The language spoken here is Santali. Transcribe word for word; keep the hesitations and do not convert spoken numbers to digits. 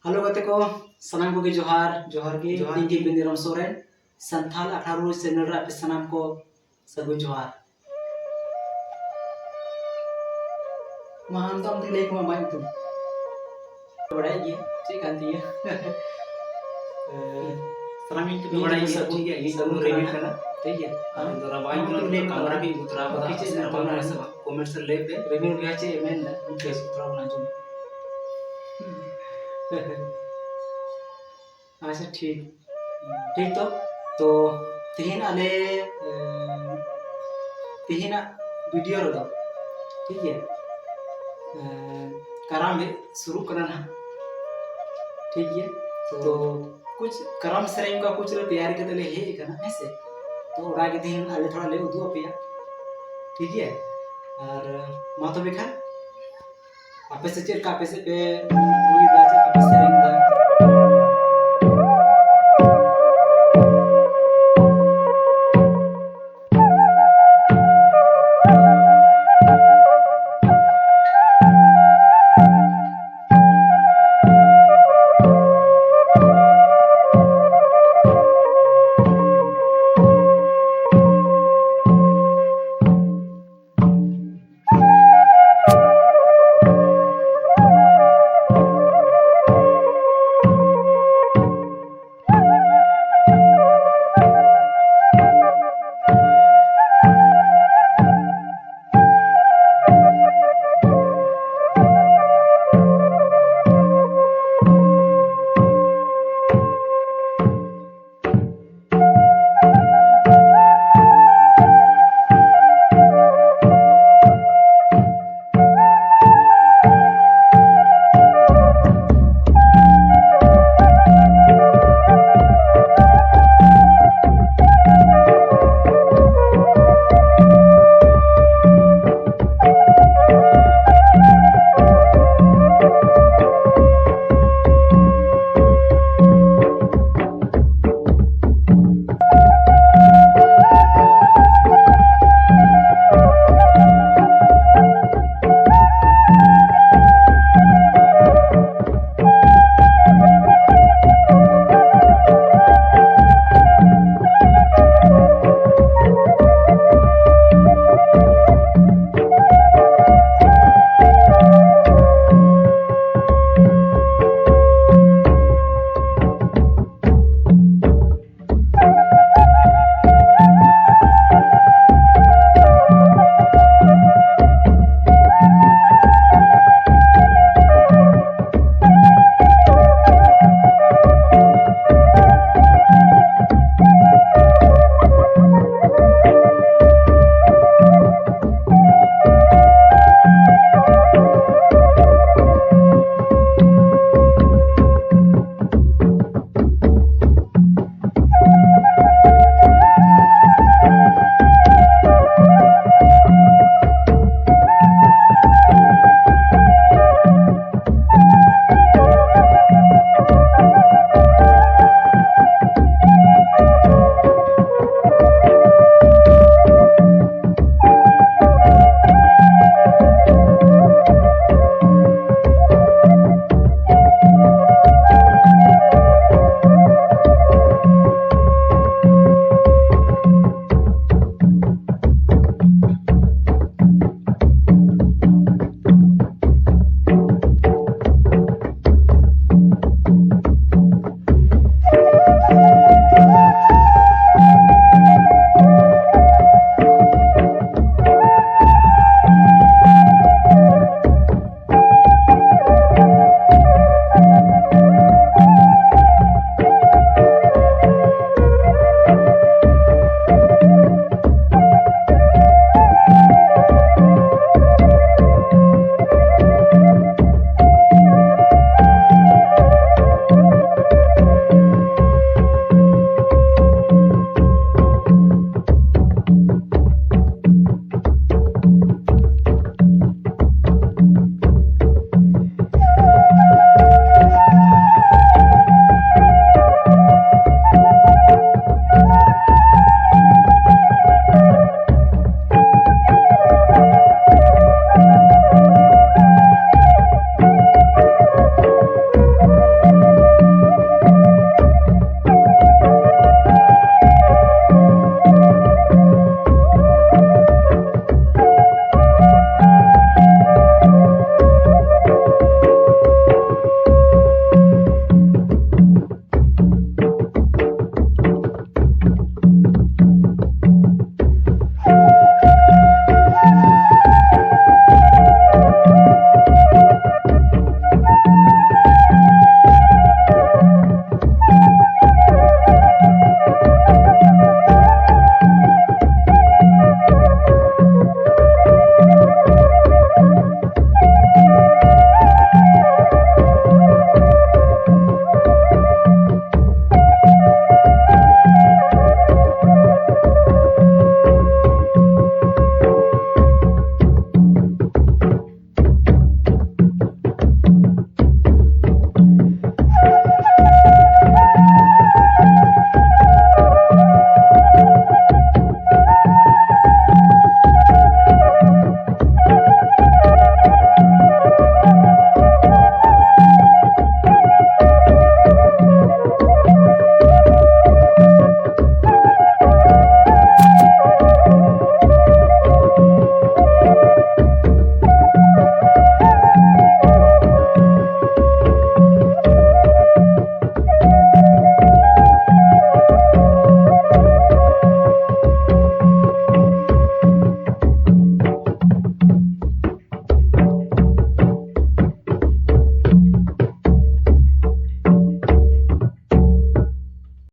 ᱦᱮᱞᱳ ᱜᱟᱛᱮ ᱠᱚ, ᱥᱟᱱᱟᱢ ᱠᱚᱜᱮ ᱡᱚᱦᱟᱨ᱾ ᱡᱚᱦᱟᱨ ᱜᱮ᱾ ᱡᱚᱦᱟᱨ ᱤᱧ ᱜᱮ ᱜᱮ᱾ ᱵᱤᱱᱤᱨᱟᱢ ᱥᱚᱨᱮᱱ, ᱥᱟᱱᱛᱷᱟᱞ ᱟᱠᱷᱲᱟ ᱨᱩ ᱪᱮᱱᱮᱞ ᱨᱮ ᱟᱯᱮ ᱥᱟᱱᱟᱢ ᱠᱚ ᱥᱟᱹᱜᱩᱱ ᱡᱚᱦᱟᱨ᱾ ᱢᱟ ᱟᱢ ᱫᱚ ᱟᱢ ᱛᱮᱜᱮ ᱞᱟᱹᱭ ᱠᱚᱢᱟ ᱟᱢᱟᱜ ᱧᱩᱛᱩᱢ᱾ ᱵᱟᱲᱟᱭ ᱜᱮ ᱪᱮᱫ ᱠᱟᱱ ᱛᱤᱧᱟ᱾ ᱥᱟᱱᱟᱢ ᱤᱧ ᱴᱷᱮᱱ ᱤᱧ ᱵᱟᱲᱟᱭ ᱫᱚ ᱜᱮᱭᱟ, ᱥᱟᱹᱜᱩᱱ ᱴᱷᱤᱠ ᱜᱮᱭᱟ, ᱤᱧ ᱥᱟᱹᱜᱩᱱ ᱥᱟᱹᱜᱩᱱ ᱨᱤᱢᱤᱞ ᱨᱤᱢᱤᱞ ᱠᱟᱱᱟ᱾ ᱠᱟᱱᱟ᱾ ᱴᱷᱤᱠ ᱜᱮᱭᱟ? ᱟᱢ ᱫᱚ ᱨᱟᱵᱟᱝ ᱟᱢ ᱠᱟᱱᱟ, ᱫᱚ ᱞᱟᱹᱭ ᱠᱟᱢᱨᱟ ᱢᱮ᱾ ᱜᱮ ᱵᱩᱛᱨᱟᱣ ᱠᱟᱫᱟ, ᱵᱟᱠᱤ ᱪᱮᱫ ᱥᱮ ᱮᱢ ᱨᱟᱵᱟᱝ ᱠᱟᱱᱟ ᱥᱮ ᱵᱟᱝ? ᱠᱚᱢᱮᱱᱴ ᱨᱮ ᱞᱟᱹᱭ ᱯᱮ᱾ ᱨᱤᱢᱤᱞ ᱜᱮ ᱪᱮᱫ ᱮ ᱢᱮᱱ ᱫᱟ? ᱵᱮᱥ ᱵᱩᱛᱨᱟᱣ ᱠᱟᱱᱟ, ᱟᱸᱡᱚᱢ ᱢᱮ᱾ ᱟᱪᱪᱷᱟ, ᱴᱷᱤᱠ᱾ ᱴᱷᱤᱠ ᱛᱚ, ᱛᱚ ᱛᱮᱦᱮᱧ ᱟᱞᱮ, ᱮᱸ, ᱛᱮᱦᱮᱧᱟᱜ ᱵᱷᱤᱰᱤᱭᱳ ᱨᱮᱫᱚ, ᱴᱷᱤᱠ ᱜᱮᱭᱟ, ᱮᱸ, ᱠᱟᱨᱟᱢ ᱞᱮ ᱥᱩᱨᱩᱜ ᱠᱟᱱᱟ ᱱᱟᱦᱟᱜ, ᱴᱷᱤᱠ ᱜᱮᱭᱟ᱾ ᱛᱚ ᱠᱩᱪ ᱠᱟᱨᱟᱢ ᱥᱮᱨᱮᱧ ᱠᱚ ᱠᱩᱪ ᱞᱮ ᱛᱮᱭᱟᱨᱤ ᱠᱟᱛᱮ ᱞᱮ ᱦᱮᱡ ᱟᱠᱟᱱᱟ, ᱦᱮᱸ ᱥᱮ᱾ ᱛᱚ ᱚᱱᱟ ᱜᱮ ᱛᱮᱦᱮᱧ ᱟᱞᱮ ᱛᱷᱚᱲᱟ ᱞᱮ ᱩᱫᱩᱜ ᱟᱯᱮᱭᱟ, ᱴᱷᱤᱠ ᱜᱮᱭᱟ᱾ ᱟᱨ ᱢᱟ ᱛᱚᱵᱮ ᱠᱷᱟᱱ ᱟᱯᱮ ᱥᱮᱫ ᱪᱮᱫ ᱞᱮᱠᱟ, ᱟᱯᱮ ᱥᱮᱫ ᱯᱮ